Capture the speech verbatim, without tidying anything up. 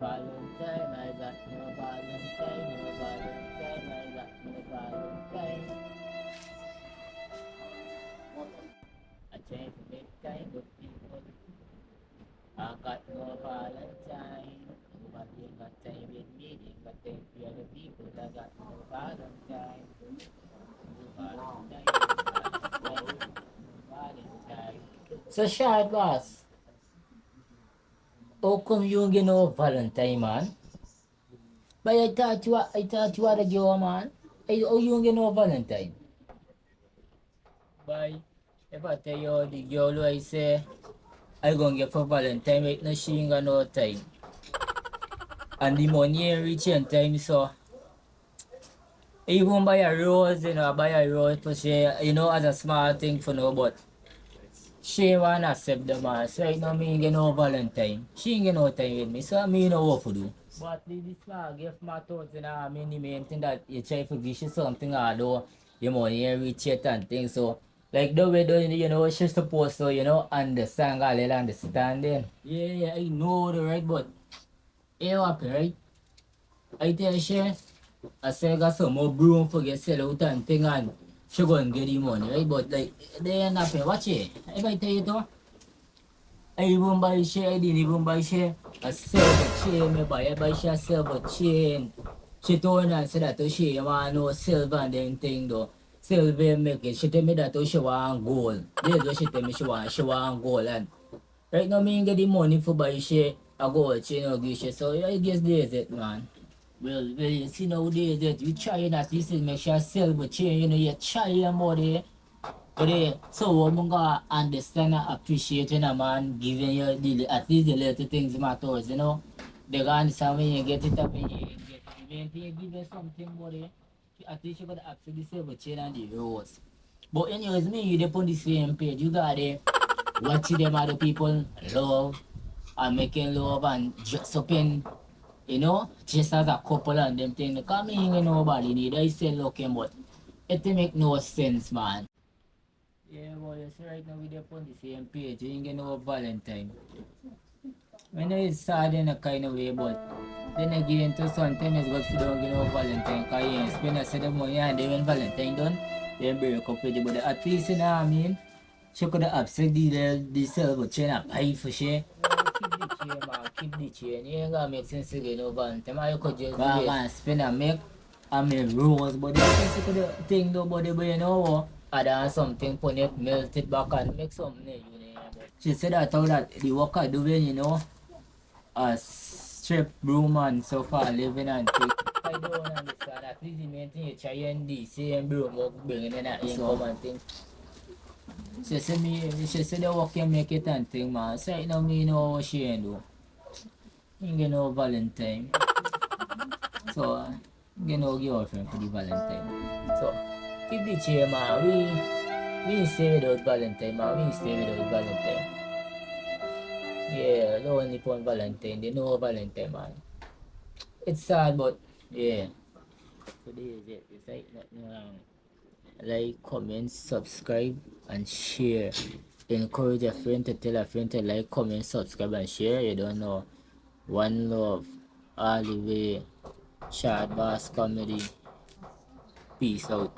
Valentine, I got no Valentine, no Valentine, I got no Valentine. I try to make time with people. I got no Valentine. Nobody ain't got time with me, ain't got time for other people. I got no Valentine. No Valentine, no Valentine, no Valentine. So, Short Boss, how come you ain't get no Valentine, man? But I thought you were, I thought you were the girl, man. How you, how you ain't get no Valentine? Boy, if I tell you the girl who I say I gonna get for Valentine, right now she ain't got no time. And the money ain't reach in time, so even buy a rose, you know, I buy a rose for she, you know, as a small thing for now, but she won't accept the man. So right now, me ain't get no Valentine. She ain't get no time with me, so me no what to do. But the, the small gift matters, you know, I mean, the main thing that you try to give she something, although your money ain't reach yet and things, so, like, the way, the, you know, she's supposed to, you know, understand, a little understanding. Yeah, yeah, I know the right, but hey, what happen, right? I tell she, I say, got some more broom for get sell out and thing, and she go and get the money, right? But, like, they end up, watch it. If I tell you to, I even buy share, I didn't even buy share. I sell the chain, me buy, I buy share, I sell the chain. She told me and said that, oh, she want no silver and them thing though. Silver make it. She tell me that, oh, she want gold. This is what she tell me she want. She want gold, and right now me get the money for buy share. I go out, you know, give share. So I guess this is it, man. Well, well, you see nowadays that you try and at least make sure sell the chain, you know, you try your money. But eh, so what we gonna understand and appreciate when a man giving you the, at least the little things matters, you know. They gonna understand when you get it and when you get it. The main thing you give you something, but eh, at least you gotta accept the silver chain and the rose. But anyways, me and you dey on the same page. You gotta watch them other people love and making love and dress up in, you know, just as a couple and them thing. Because me ain't nobody need I say looking, but it don't make no sense, man. Yeah, boy, you see right now we dey on the same page. You ain't get no Valentine. I know it's sad in a kind of way, but then again, too, sometimes it's good for don't get no Valentine. Cause you ain't spend a set of money and then when Valentine done, then break up with you. But at least, you know what I mean? She could have upset the, the, the silver chain and buy for she. No, keep the chain, man. Keep the chain. You ain't gonna make sense to get no Valentine. Man, you could just do it. Go and spend and make a me rose, but the person could have think nobody, but you know what? Add on something, put it, melt it back and make something new, you know. She said that how that the work I do when, you know, a strip broom and so far living and thing. I don't understand. At least the main thing you try and the same broom work bringing in an income and thing. She said me, she said the work can make it and thing, man. So you know me know what she ain't do. Ain't get no Valentine. So, uh, get no girlfriend for the Valentine. So, keep the chain, man. We, we stay without Valentine, man. We stay without Valentine. Yeah, the only point Valentine, they know Valentine, man. It's sad, but yeah. Today is it. It's like nothing wrong. Like, comment, subscribe, and share. Encourage a friend to tell a friend to like, comment, subscribe, and share. You don't know. One love, all the way. Short Boss Comedy. Peace out.